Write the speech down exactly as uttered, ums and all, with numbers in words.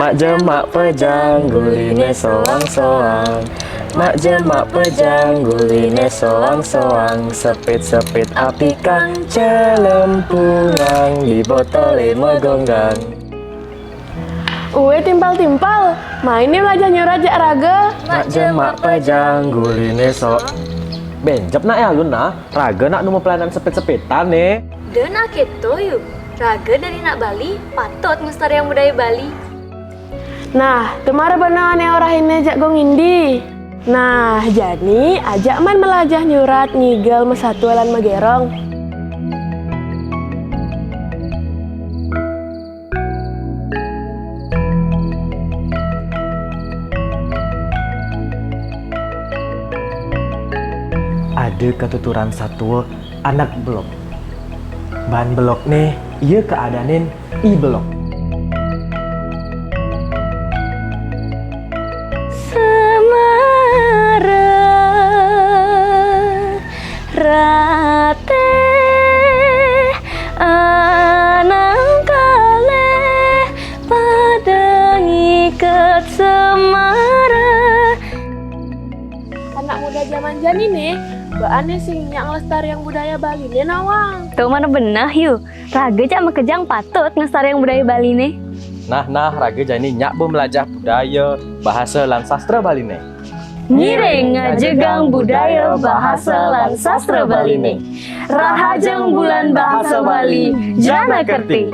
Mak jemak pejang guline soang-soang. Mak jemak pejang guline soang-soang. Sepit-sepit api kang celempungang di botole megonggang. Ue timpal-timpal, maine melajah nyurat jak raga. Mak jemak pejang guline so. Benjep nak ya alun nah, raga nak nemu pelayanan sepit-sepitan ne. Dan aketo yu, raga dari nak Bali patut ngelestariang budaya Bali. Nah, temara bana ane orahine jak gong indi. Nah, jani ajak man melajah nyurat ngigel mesatu lan megerong. Ada katuturan satua anak belog. Ban belog ne ia keadanin i belog. Semara rate anang kalih pada ngiket semara. Anak muda zaman jani ne, baane sing nyak ngelestariang budaya Bali ne nawang. Tuh mana benah yu, raga jak makejang patut ngelestariang budaya Bali ne. Nah, nah, raga jani nyak be melajah budaya, bahasa lan sastra Bali ne. Ngiring ngajegang budaya, bahasa lan sastra Bali ne. Rahajeng bulan bahasa Bali, jana kerti.